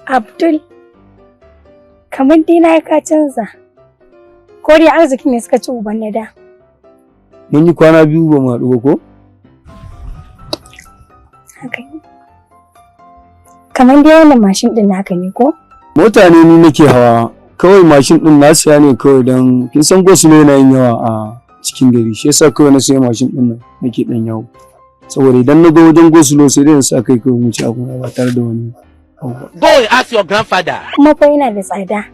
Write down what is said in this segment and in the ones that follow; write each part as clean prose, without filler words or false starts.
Abdul, kamar dai na ka canza. Ko dai arzikin ne suka ci uban na da. Mun yi kwana 2 ba mu haɗu ba ko? Haka ne. Kamar dai wannan mashin ɗin naka ne ko? Mota ne ni nake hawa. Kawai mashin ɗin na siya ne kawai don kin san go-slow yana yin yawa a cikin gari. Shi yasa kawai na siya mashin ɗin nan nake ɗan yawo. Saboda idan na zo wajen go-slow sai dai in sa kai kawai wuce abuna ba tare da wani abu ba. Go and ask your grandfather. Kuma fa yana da tsada.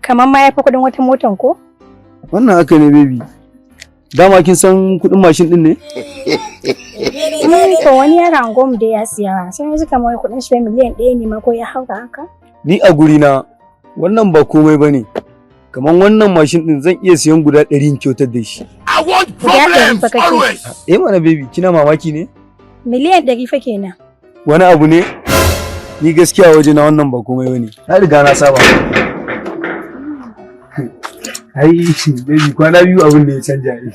Kamar ma ya fi kuɗin wata motan ko? Wannan haka ne, baby. Dama kin san kuɗin mashin ɗin ne? To wani yaron anguwanmu dai ya siya. Sai yanzu kamar kuɗin shi miliyan 1 ne ma ko ya haura haka? Ni a gurina wannan ba komai ba ne. Kamar wannan mashin ɗin zan iya siyan guda 100 in kyautar da shi. I want Guda 100 problems fa kake. always. Eh mana baby, kina mamaki ne? Miliyan 100 fa kenan. Wani abu ne? Ni gaskiya waje na wannan ba komai bane. Na riga na saba. Ai baby, kwana 2 abin da ya canja ne.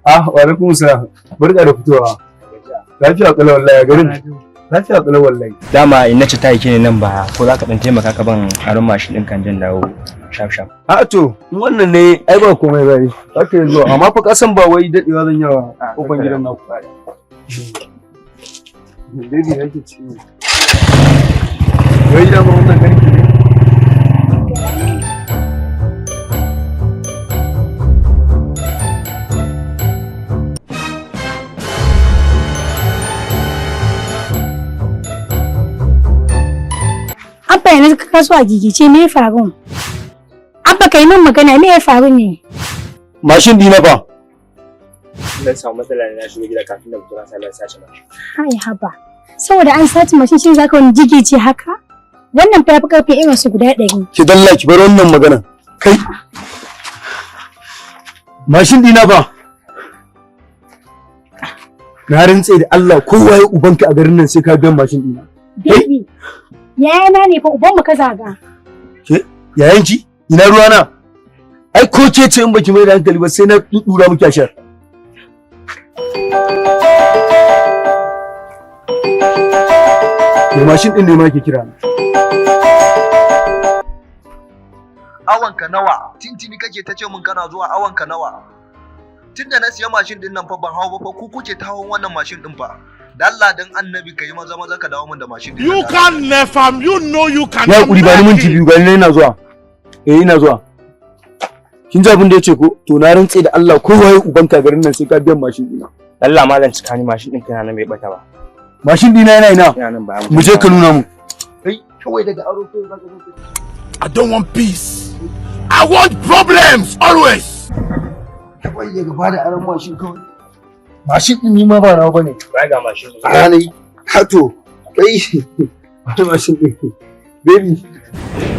Ah, wa alaikum salam. Barka da fitowa. Lafiya kalau wallahi, a garin. Lafiya kalau wallahi. Dama in nace ta aike ni nan ba ko za ka dan taimaka ka ban aron mashin ɗin kan jan dawo sharp sharp. A to, in wannan ne ai ba komai bane. Zaka yi zuwa, amma fa ka san ba wai dadewa zan yawa kofar gidan naku. Baby, yake ciwo. Wai dama wannan garki ne? Abba, yanzu ka kaso a gigice, me ya faru? Abba, kai min magana, me ya faru ne? Mashin dina fa. Dan samu matsala ne na shigo gida kafin na fito na sami sace mashin. Hai haba. Saboda an sace mashin shin zaka wani gigice haka? Wannan fa yafi karfin irin su guda 100. Ki dalla ki bar wannan magana. Kai. Mashin dina fa. Na rantse da Allah kowa ya ubanka a garin nan sai ka biyan mashin dina. Baby, yayana ne fa, uban mu ka zaga. Ke yayanki ina ruwana? Ai ko ke ce in baki mai da hankali ba sai na dudura miki ashar. Mai mashin din ne ma ke kira na. Awanka nawa? Tintini kake ta ce mun kana zuwa, awanka nawa? Tunda na siya mashin din nan fa ban hau ba fa, ku kuke ta hawan wannan mashin din fa. Dalla dan annabi ka yi maza maza ka dawo min da mashin din You nan. can never, you know you can. Ya hakuri, ba ni minti 2, gani na ina zuwa. Eh, ina zuwa. Kin ji abin da yace ko? To na rantse da Allah kowa ya ubanka garin nan sai ka biyan mashin dina. Allah malam, cika ni mashin ɗin kana nan bai bata ba. Mashin dina yana ina? Ina nan ba. Mu je ka nuna mu. Kai kawai daga aro kai zaka zo. I don't want peace. I want problems always. Kawai daga bada aron mashin kawai. Mashin din ni ma ba nawa bane. Ba ga mashin. A ranar hato kai wani mashin din. Baby.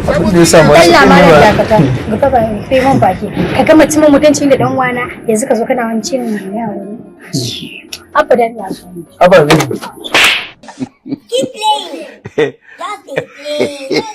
Abin da ya sa mashin Allah din malam ba. dakata. Rufe ba sai mun baki. Ka gama cin mutunci da dan uwana yanzu ka zo kana wani cin yawo. Abba dan ya so. Haba baby. Keep playing. Just dey play.